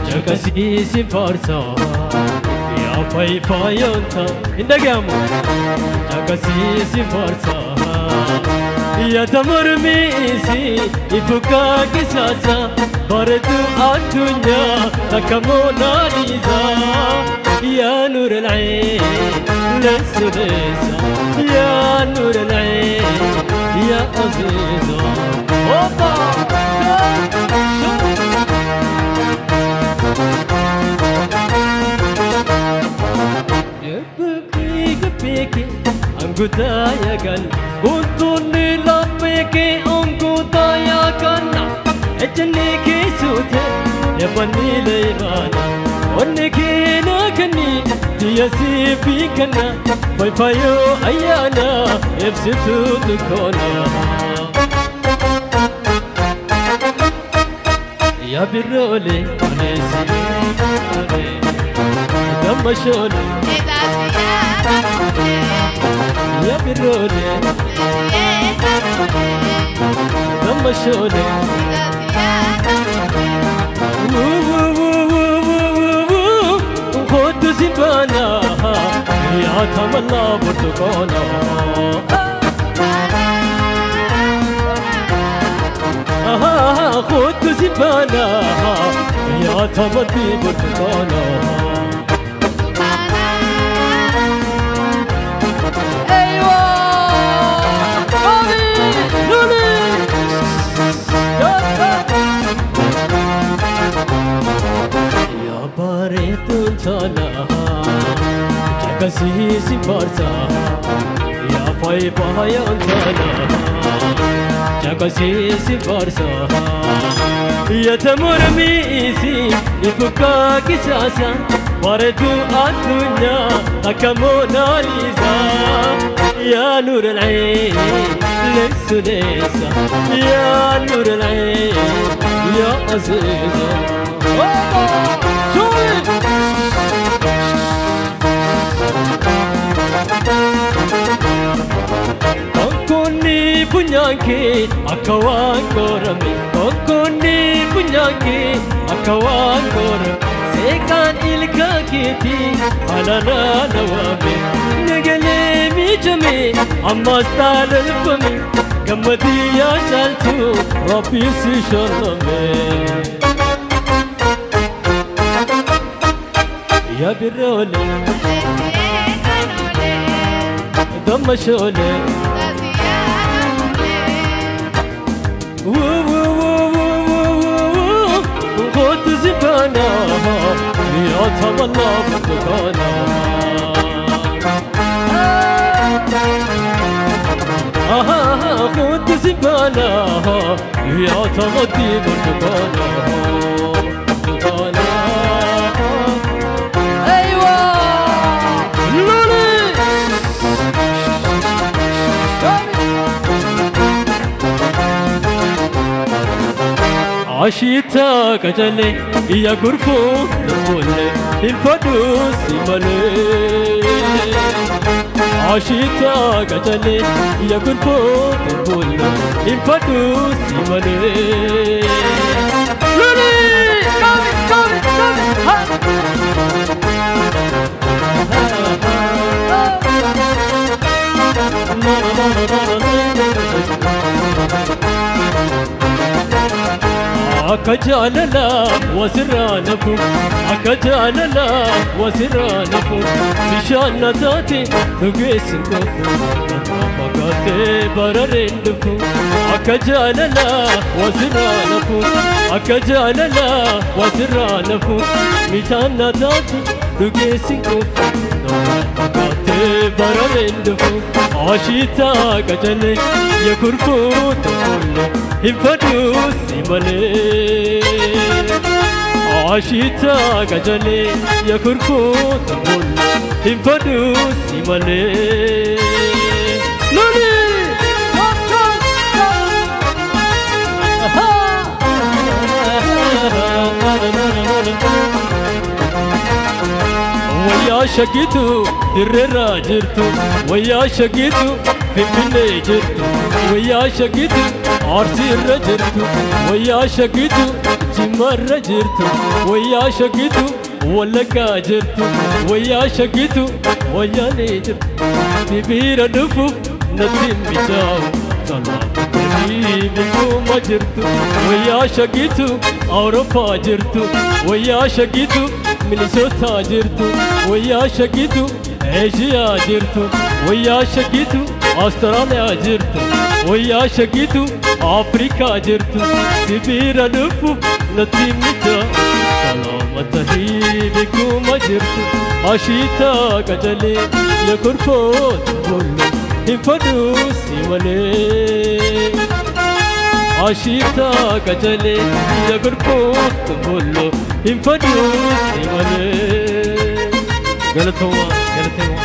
Cakasisi farsa ya fay fayonta indagamu cakasisi farsa ya tamurmisi ifuka kisasa bardu adunya takamona liza ya nur al-ain لسلسة يا نور العين يا عزيزة أوبا بيكي أنقطع يا قلب وانطرني لبيكي أنقطع يا كنا اجنيكي سوتي يا بني ليمانا ونكي نكني تياسي فيكنا فاي فايو أيانا يبسطو دكونا يا برولي وليسي دم شولي يا برولي دم شولي خد زبانا يا تملا برتقانا خد زبانا يا تمدي برتقانا ايوه لولي يا باريت تانا cakasisi farsa ya fay payan tana cakasisi farsa ya tamurmisi ifuka kisasa bardu adunya akamona liza يا نور العين ليس ليس يا نور العين يا عزيزة Konkoni punyanke akawan korame Konkoni punyanke akawan korame Sekan ilka kiti alana nawame Negele mijame amma stalal fami Gammadi ya chaltu Rabbi si shalame Ya birole دم شولي خد زبانا يا تملا برتقانا خد زبانا يا تمدي برتقانا برتقانا ايوه لولي عشيتا كجلي يا غرفو دبولي الفدوس مالي عشيتا كجلي يا غرفو دبولي الفدوس مالي لولي كامي كامي كامي ها Akka jaalala wasirraa nafu akka jaalala wasirraa nafu bishaan na taate dhugeessin qofu narraa fagaatee barareen dhufu akka jaalala wasirraa nafu akka jaalala wasirraa nafu bishaan na taate dhugeessin qofu narraa fagaatee barareen dhufu ashiitaa qacalee yakurfuu tokkollee hin fadhuusi malee ashiitaa qacalee yakurfuu tokkollee hin fadhuusi malee. Loli! Wayyaa shakitu dirreerra jirtu, wayyaa shakitu Finfinnee jirtu, wayyaa shakitu Arsiirra jirtu, wayyaa shakitu Jimmaarra jirtu, wayyaa shakitu Wallaggaa jirtu, wayyaa shakitu Wayyaanee jirtu. Sibiira dhufuuf natti mijaa'u salaamtanii bikkuma jirtu, wayyaa shakitu Awurooppaa jirtu, wayyaa shakitu Minnesota jirtu, wayyaa shakitu Eeshiyaa jirtu, wayyaa shakitu Awustiraaliyaa jirtu, wayyaa shakitu Afrikaa jirtu. Sibiira dhufuuf natti mijaa'u salaamtanii bikkuma jirtu. Ashiitaa qacalee yakorfoota bollo hin fadhuu si malee. Ashiitaa qacalee yakorfoota bollo hin fadhuu si malee. Galatooma, galatooma.